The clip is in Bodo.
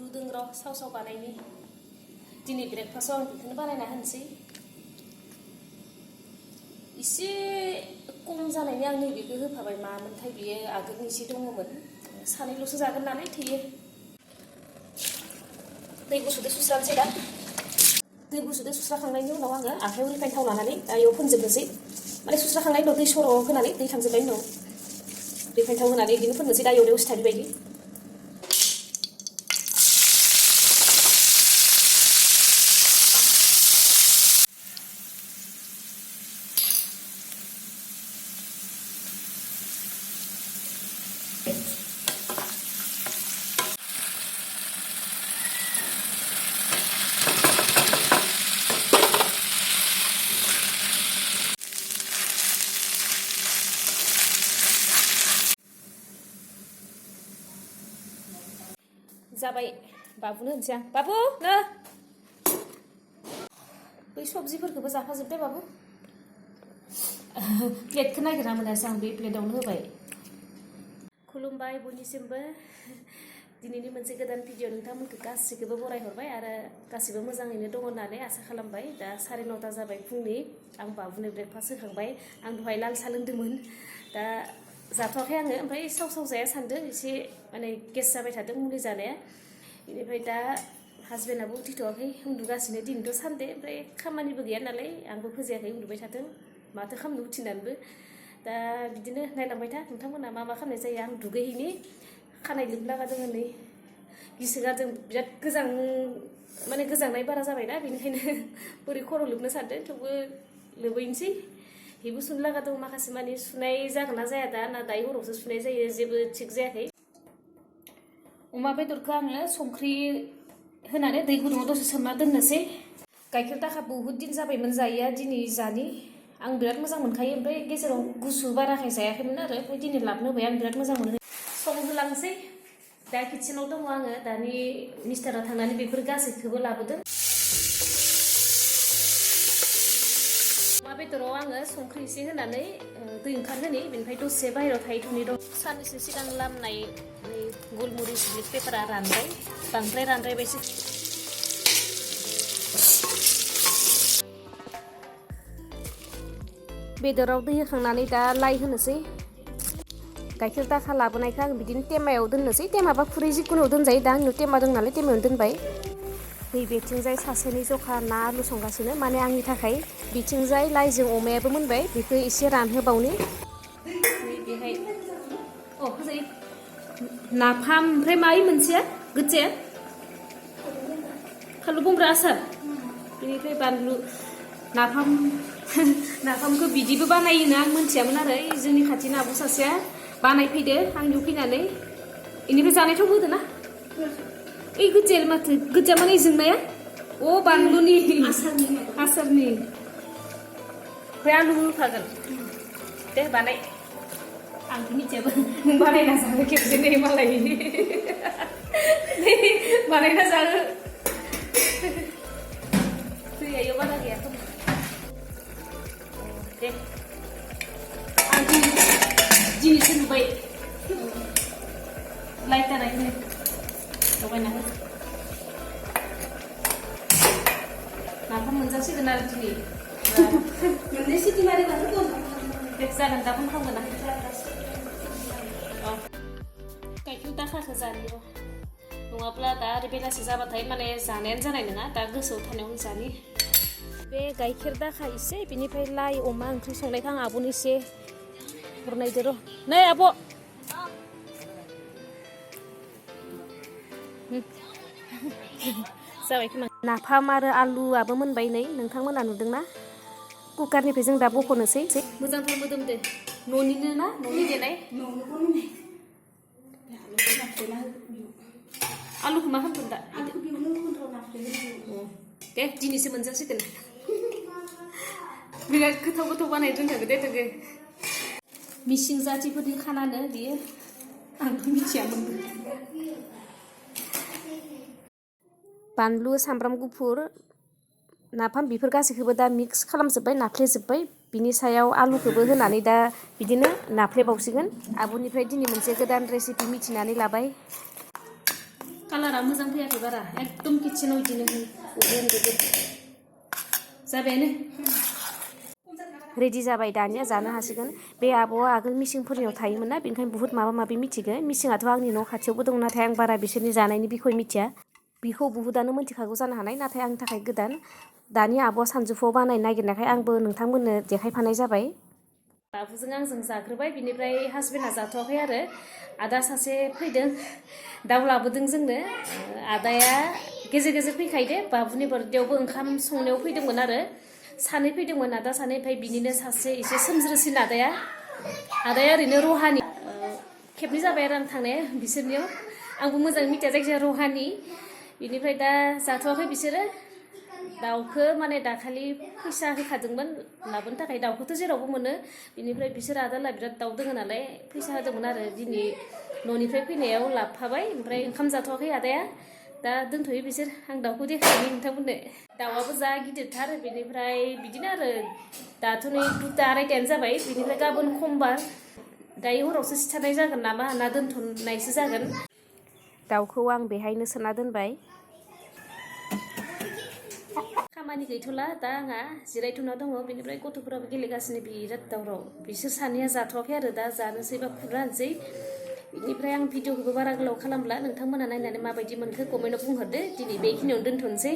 रुदों र' साव बानायनि दिनै ब्रेकफास्टआव आं बेखौनो बानायना होनोसै एसे खम जानायनि आं नैबेखौ होफाबाय मामोनथाय बियो आगोलनि एसे दङमोन सानैल'सो जागोन नालाय थैयो दै गुसुदो सुस्रानोसै दा दै गुसुदो सुस्राखांनायनि उनाव आङो आखायाव रिफाइन थाव लानानै दा इयाव फोनजोबनोसै माने सुस्राखांनायनि उनाव दै सर' होनानै दै थांजोबनायनि उनाव रिफाइन थाव होनानै बिदिनो फोननोसै दा एवनायाव सिथारि बायदि जाबाय बाबुनो होनसै आं बाबु नो बै सबजिफोरखौबो जाफाजोबबाय बाबु प्लेटखौ नागिरना मोनासै आं बे प्लेटावनो होबाय खुलुमबाय बयनिसिमबो दिनैनि मोनसे गोदान भिडिअ नोंथांमोनखौ गासैखौबो बरायहरबाय आरो गासैबो मोजाङैनो दङ होननानै आसा खालामबाय दा 9:30 जाबाय फुंनि आं बाबुनो ब्रेकफास्ट होखांबाय आं दहाय लाल साहा लोंदोंमोन दा जाथ'वाखै आङो ओमफ्राय साव जाया सान्दों एसे माने गेस जाबाय थादों मुलि जानाया बेनिफ्राय दा हासबेन्डआबो उथिथ'वाखै उन्दुगासिनो दिनैथ' सानदे ओमफ्राय खामानिबो गैया नालाय आंबो फोजायाखै उन्दुबाय थाथों माथो खालामनो उथिनानैबो दा बिदिनो नायलांबाय था नोंथांमोना मा खालामनाय जायो आं दुगैहैनि खानाय लोबलागादों नै गिसोगारजों बिराद गोजां माने गोजांनाय बारा जाबायना बेनिखायनो बोरै खर' लोबनो सानदों थेवबो लोबहैनोसै बेबो सुनो लागा दं माखासे माने सुनाय जागोन ना जाया दा ना दायो हरावसो सुनाय जायो जेबो थिग जायाखै अमा बेदरखौ आङो संख्रि होनानै दै गुदुङाव दसे सोमना दोननोसै गाइखेर दाखा बहुद दिन जाबायमोन जायैया दिनै जानि आं बिराद मोजां मोनखायो ओमफ्राय गेजेराव गुसु बाराखाय जायाखैमोन आरो ओमफ्राय दिनै लाबोनो होबाय आं बिराद मोजां मोनो संहोलांसै दा किचेनाव दङ आङो दानि मिस्टारा थांनानै बेफोर गासैखौबो लाबोदों अमा बेदराव आङो संख्रि एसे होनानै दै ओंखारहोनि बेनिफ्राय दसे बाहेरायाव थाहैथ'नि दं साननैसो सिगां लामनाय गलमुरिस ब्लेक पेपारा रानबाय बांद्राय रानद्रायबायसो बेदराव दै होखांनानै दा लाइ होनोसै गाइखेर दाखा लाबोनायखौ आं बिदिनो टेमायाव दोननोसै टेमाबा खुरै जिखुनुआव दोनजायो दा आंनियाव टेमा दं नालाय टेमायावनो दोनबाय नैबेथिंजाय सासेनि जखा ना आलु संगासिनो माने आंनि थाखाय बिथिंजाय लाइजों अमायाबो मोनबाय बेखौ एसे रानहोबावनि बेहाय होजायो नाफाम ओमफ्राय माइ मोनसेया गोजाया फानलु बमब्रा आसार बेनिफ्राय बानलु नाफामखौ बिदिबो बानायोनो आं मोनथियामोन आरो जोंनि खाथिनि आब' सासेया बानायफैदो आंनियाव फैनानै बेनिफ्राय जानाय थाव होदो ना ओइ गोजाया माथो गोजा माने जोंनाया अ बानलुनि आसारनि ओमफ्राय आलु होफागोन दे बानाय आंथ' मिथियाबो नों बानायना जाहो खेबसे नै मालाय बानायना जाहो दैया इयाव बारा गैया दे आं दिनैसो नुबाय लाइटारा इनो लगायना हो नाफाम मोनजासिगोन आरो दिनै मोननै सिटि मारिबाथ' दं दे जागोन दा फन खालामगोन आं गाइखेर दाखाखौ जानि र' नङाब्ला दा आरो बेलासि जाबाथाय माने जानायानो जानाय नङा दा गोसोआव थानायावनो जानि बे गाइखेर दाखा एसे बिनिफ्राय लाइ अमा ओंख्रि संनायखौ आं आब'नो एसे हरनायदो र' नै आब' जाबाय खोमा नाफाम आरो आलुआबो मोनबाय नै नोंथांमोना नुदोंना कुकारनिफ्राय जों दा बख'नोसै मोजांथार मोदोमदो न'निनो ना न'नि देनाय आलुखौ मा खालामगोन दा दे दिनैसो मोनजासिगोन बिराद गोथाव बानाय दोनखागो दे दोगो मिसिं जातिफोरनि खानानो बियो आंथ' मिथियामोन बानलु सामब्राम गुफुर नाफाम बेफोर गासैखौबो दा मिक्स खालामजोब्बाय नाफ्लेजोब्बाय बिनि सायाव आलुखौबो होनानै दा बिदिनो नाफ्लेबावसिगोन आब'निफ्राय दिनै मोनसे गोदान रेसिपि मिथिनानै लाबाय कालारा मोजां फैयाखै बारा एकदम किचेनाव इदिनो उगेन गोदो जाबायानो रेडि जाबाय दानिया जानो हासिगोन बे आब'आ आगोल मिसिंफोरनियाव थायोमोन ना बेनिखायनो बुहुत माबा माबि मिथिगो मिसिङाथ' आंनि न' खाथियावबो दं नाथाय आं बारा बिसोरनि जानायनि बिखय मिथिया बिखौ बुहुदानो मिथिखागौ जानो हानाय नाथाय आंनि थाखाय गोदान दानि आब'आ सानजौफुआव बानायनो नागिरनायखाय आंबो नोंथांमोननो देखायफानाय जाबाय बाबुजों आंजों जाग्रोबाय बिनिफ्राय हासबेन्डआ जाथ'वाखै आरो आदा सासे फैदों दाउ लाबोदों जोंनो आदाया गेजेर गेजेर फैखायो दे बाबुनि बार्थडेयावबो ओंखाम संनायाव फैदोंमोन आरो सानै फैदोंमोन आदा सानै ओमफ्राय बिनिनो सासे एसे सोमज्रोसिन आदाया ओरैनो रहानि खेबनै जाबाय आरो आं थांनाया बिसोरनियाव आंबो मोजाङै मिथिया जायखिजाया रहानि बिनिफ्राय दा जाथ'वाखै बिसोरो दाउखौ माने दाखालि फैसा होखादोंमोन लाबोनो थाखाय दाउखौथ' जेरावबो मोनो बिनिफ्राय बिसोर आदाला बिराद दाउ दङ नालाय फैसा होदोंमोन आरो दिनै न'निफ्राय फैनायाव लाबोफाबाय ओमफ्राय ओंखाम जाथ'वाखै आदाया दा दोनथ'यो बिसोर आं दाउखौ देखायनि नोंथांमोननो दाउआबो जा गिदिरथार बेनिफ्राय बिदिनो आरो दाथ' नै 2ता 2:30 जाबाय बिनिफ्राय गाबोन समबार दायो हरावसो सिथारनाय जागोन नामा ना दोनथ'नायसो जागोन दाउखौ आं बेहायनो सोना दोनबाय खामानि गैथ'ला दा आंहा जिरायथ'ना दङ बेनिफ्राय गथ'फोराबो गेलेगासिनो बिराद दावराव बिसोर सानैया जाथ'वाखै आरो दा जानोसै बा खुरना होनोसै बेनिफ्राय आं भिडिअखौबो बारा गोलाव खालामला नोंथांमोना नायनानै माबायदि मोनखो कमेन्टआव बुंहरदो दिनै बेखिनियावनो दोनथ'नोसै